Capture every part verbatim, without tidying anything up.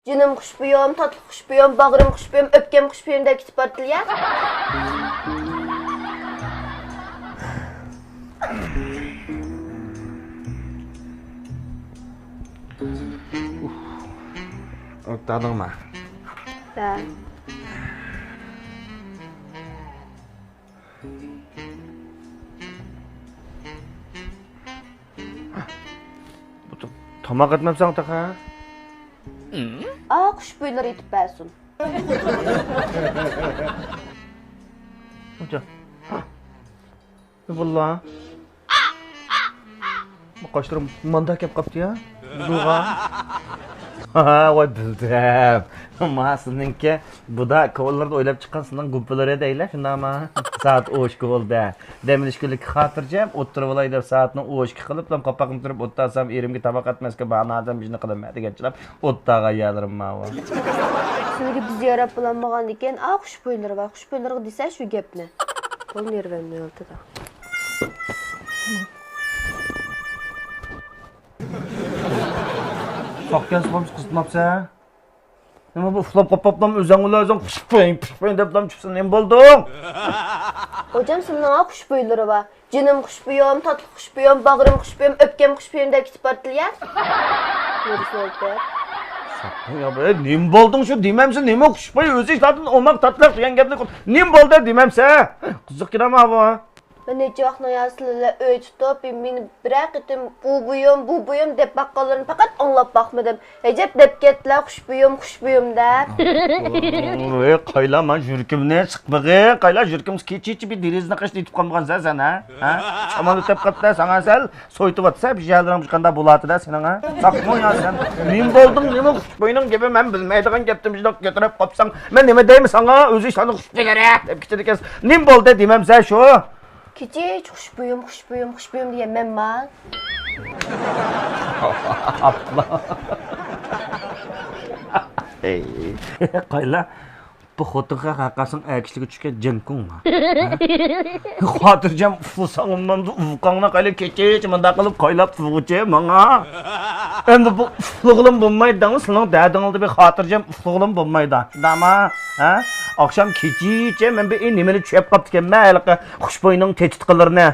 جېنىم خۇشبۇيۇم، تاتلىق خۇشبۇيۇم، باغرىم خۇشبۇيۇم، ئۆپكەم خۇشبۇيۇم دەپ كېتىپ بارىدىلا. ئۇھ. ئۇنتۇدۇڭما؟ ھە. بۇ تا-، تاماق ئەتمەمسەن تېخى؟ ئا، خۇشبۇيلىرى ئېتىپ بەرسۇن. خوجا. ھە. باللا. بۇ قاشلىرىم ماندا كەپ قاپتۇ يا. بۇلغا. ھا، ۋاي بىلدىم. ما سىزنىڭكى بۇدا كونىلاردا ئويلاپ چىققان سىزنىڭ گۇمپىلىرى دەيلى، شۇنداقما؟ سائەت ئون ئىككى بولدى. دەم ئېلىش كۈنلۈككە خاتىرجەم، ئولتۇرۇۋالاي دەپ سائەتنى ئون ئىككى قىلىپلا قاپاقنى تۈرۈپ ئولتۇرسام، ئېرىمگە تاماق ئەتمەسكە باھانە ئادەم ئىشنى قىلىمەن دېگەنچىلا ئولتۇرغان يەرلىرىم ماۋۇ. سىلىگە بىز ياراپ بولالمىغاندىكىن، ئا، خۇشبۇيلىرى بار، خۇشبۇيلىرىغا دېسە شۇ گەپنى. بۇ نېرۋامنى يالتىدا. ساقكەن سۇپامسى قىزىتماپسەن؟ نېمە بۇ ئۇخلاپ قاپاپلام ئۆزەڭ بىلەن ئۆزەڭ پۇشپۇيۇڭ، پۇشپۇيۇڭ دەپلام چۈشسە نېمە بولدۇڭ؟ خوجام، سىلىنىڭ خۇشبۇيلىرى بار. جېنىم خۇشبۇيۇم، تاتلىق خۇشبۇيۇم، باغرىم خۇشبۇيۇم، ئۆپكەم خۇشبۇيۇم دەپ كېتىپ بارىدىلا. نېرىسىنى ئۆلتۈر. ساققۇ يا، ئەي، نېمە بولدۇڭ شۇ دېمەمسە، نېمە خۇشبۇي ئۆزى ئىشلاردىن ئوماق تاتلىق دېگەن گەپنى نېمە بولدى دېمەمسە؟ قىزىق كىرەم ھاۋا. مەن نەچچە ۋاقىتنىڭ يا سىلەر بىلەن ئۆي تۇتۇپ، مېنى بىرەر قېتىم بۇ بۇيۇم، بۇ بۇيۇم دەپ باققانلىرىنى پەقەت ئاڭلاپ باقمىدىم. ئەجەب دەپ كەتتىلە خۇشبۇيۇم، خۇشبۇيۇم دەپ. ۋاي، قايلا، مانا يۈرىكىمنى سىقمىغىن، قايلا، يۈرىكىم كېچىچە بىر دېرىزىنى قېشىدا يېتىپ قالمىغانسەن سەن، ھە؟ ھە؟ شامال ئۆتۈپ قاپتۇ ساڭا سەل، سويتۇۋاتسا، بىر يەرلىرىڭ قانداق بولاتىدە سېنىڭ، ھە؟ ساقمۇ يا سەن؟ نېمە بولدۇڭ، نېمە خۇشبۇينىڭ گېپى، مەن بىلمەيدىغان گەپنى مۇشۇنداق كۆتۈرۈپ قاپساڭ، مەن نېمە دەيمەن ساڭا؟ ئۆزى ئىشلارنى خۇشبۇيلىرى دەپ كېتىدىكەنسەن. نېمە بولدى دېمەمسەن شۇ؟ كېچىچە خۇشبۇيۇم، خۇشبۇيۇم، خۇشبۇيۇم دېگەن مەنما؟ ئەي. قايلا، بۇ خوتۇن خەق ھەرقايسىڭ ئەر كىشىلىككە چۈشكەن جەڭكۇڭ. خاتىرجەم ئۇخلىساڭ بولمامدۇ، ئۇۋىقىڭنى قايلا كېچىچە مۇنداق قىلىپ قايلاپ تۇرغۇچە ماڭا. ئەمدى بۇ ئۇخلىغىلىمۇ بولمايدۇ دەڭ، سېنىڭ دەردىڭدە بىر خاتىرجەم ئۇخلىغىلىمۇ بولمايدۇ. شۇنداقما؟ ھە؟ ئاخشام كېچىچە مەن بىر نېمىنى چۈشەپ قاپتىكەنمەن ھېلىقى خۇشبۇينىڭ تېتىتقىلىرىنى.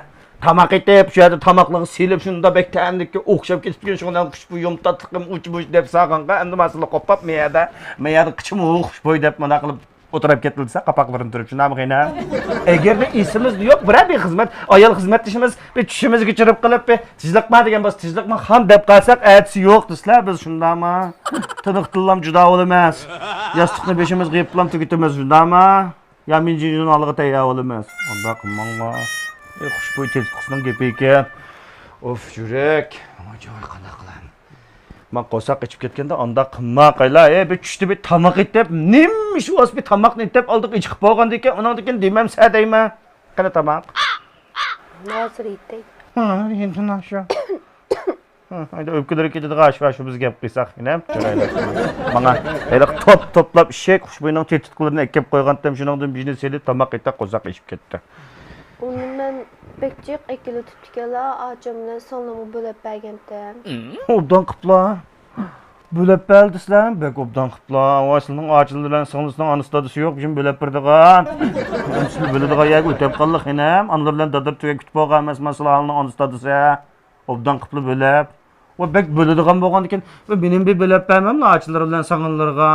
تاماق ئېتىپ، شۇ يەردە تاماقلارغا سېلىپ، شۇنداق بەك تەملىككە ئوخشاپ كېتىپتىكەن، شۇڭا خۇشبۇيۇم تاتلىقىم ئۇچ-بۇچ دەپ سالغانغا، ئەمدى ماسىلا قوپاپ، مەيەردە، مەيەردە قىچىمۇ خۇشبۇي دەپ مۇنداق قىلىپ ئولتۇرۇپ كەتتى دېسە، قاپاقلىرىنى تۈرۈپ، شۇنداقمۇ قېنىم؟ ئەگەردە ئېسىمىزدە يوق، بىرەر بىر خىزمەت، ئايال خىزمەتدىشىمىز بىر چۈشىمىزگە چىرىپ قېلىپ، بىر تىنچلىقما دېگەن بولسا، تىنچلىقما خان دەپ قالساق، ئەتىسى يوق دېسىلە، بىز شۇنداقمۇ؟ تىنىقتىنلام جۇدا بولىمىز. ياستۇقنى بېشىمىزغا يېپىپلام تۈگىتىمىز، شۇنداقمۇ؟ يا مىنجىنجۇنى ئالغا تەييار بولىمىز. ئۇنداق قىلماڭلار. ئى، خۇشبۇي تېتىتقۇسىنىڭ گېپى ئىكەن. ئوف، يۈرەك. ۋاي، قانداق قىلاي؟ مانا قورساق ئېچىپ كەتكەندە ئانداق قىلماقايلا. ئەي، بىر چۈشتە بىر تاماق ئېتىپ، نېمە ئىش بولسا بىر تاماقنى ئېتىپ ئالدىغا ئېچىقىپ بولغاندىكىن، ئۇنىڭدىن كېيىن دېمەمسە دەيمەن. قېنى تاماق؟ ھازىر يېتەي. ھە، يېتىڭ شۇ. ھە، ھەيدە ئۆپكىلىرى كېتىدىغان ئاشۇ، ئاشۇ بىز گەپ قىلساق، ئىنەم. ماڭا ھېلىقى توپ-توپلاپ ئىششەك خۇشبۇينىڭ تېتىتقۇلىرىنى ئەكەپ قويغانتىم، شۇنىڭدىن بىرنى سېلىپ تاماق ئېتىپ قورساق ئېچىپ كەتتى. ئۇنى مەن بەك جىق ئەكېلىۋېتىپتىكەنلا، ئاچام بىلەن سىڭلىمغا بۆلەپ بەرگەنتىم. ئوبدان قىپلا. بۆلەپ بەردى سىلەر، بەك ئوبدان قىپلا. ۋاي، سىلىنىڭ ئاچىلىرى بىلەن سىڭلىسىنىڭ ئانىسى دادىسى يوق، شۇنى بۆلەپ بېرىدىغان. سىلى بۆلىدىغان يەرگە ئۆتەپ قالدى، خېنىم. ئانىلىرى بىلەن دادىلىرى تۈگەپ كۈتۈپ بولغان ئەمەسما، سىلەرنىڭ ئانىسى دادىسى. ئوبدان قىپلا بۆلەپ. ۋە بەك بۆلىدىغان بولغاندىكىن، ۋە مېنىڭ بىر بۆلەپ بەرمەملا ئاچىلىرى بىلەن سىڭىللىرىغا.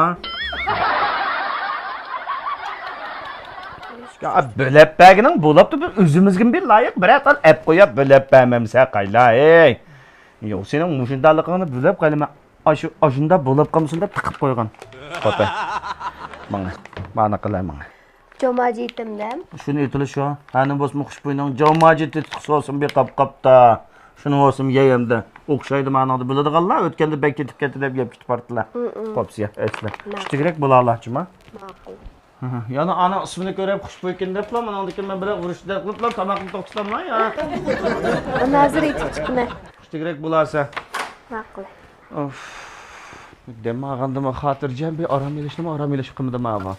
يا، بۆلەپ بەرگىنىڭ بولاپتۇ، بىز ئۆزىمىزگىمۇ بىر لايىق بىرەر تال ئەپ قويۇپ بۆلەپ بەرمەمسە قايلا، ھەي. يوق، سېنىڭ مۇشۇنداقلىقىڭنى بۆلەپ قايلا، مەن ئاشۇ، ئاشۇنداق بولاپ قالمىسۇن دەپ تىقىپ قويغان. خوتە. ماڭا، مانا قىلە ماڭا. جوماجىتىم دەم. شۇنى ئېيتىلى شۇ. ھەنە بولسىمۇ خۇشبۇينىڭ جوماجىتى تۇتقۇسى بولسۇن بىر قاپ قاپتا. شۇنى بولسىمۇ يەيەمدە. ئوخشايدۇ مانىڭدا بىلىدىغانلار ئۆتكەندە بەك كېتىپ كەتتى دەپ يەپ كېتىپ بارتىلا. قوپسىيە، ئەسلى. كۈچلۈكرەك بولالاچىما؟ ماقۇل. يەنە ئانا ئىسمىنى كۆرۈپ خۇشبۇيكىن دەپلا مانىڭدىكى مەن بىلەن ئۇرۇشتەك قىلىپلا تاماقنى توختىتاملا يا. مانا ھازىر ئېيتىپ چىقىمەن. كۈچلۈكرەك بولارسەن. ماقۇل. ئوف. دەم ئالغاندىمۇ خاتىرجەم بىر ئارام ئېلىشنىمۇ ئارام ئېلىش قىلمىدىم ھاما.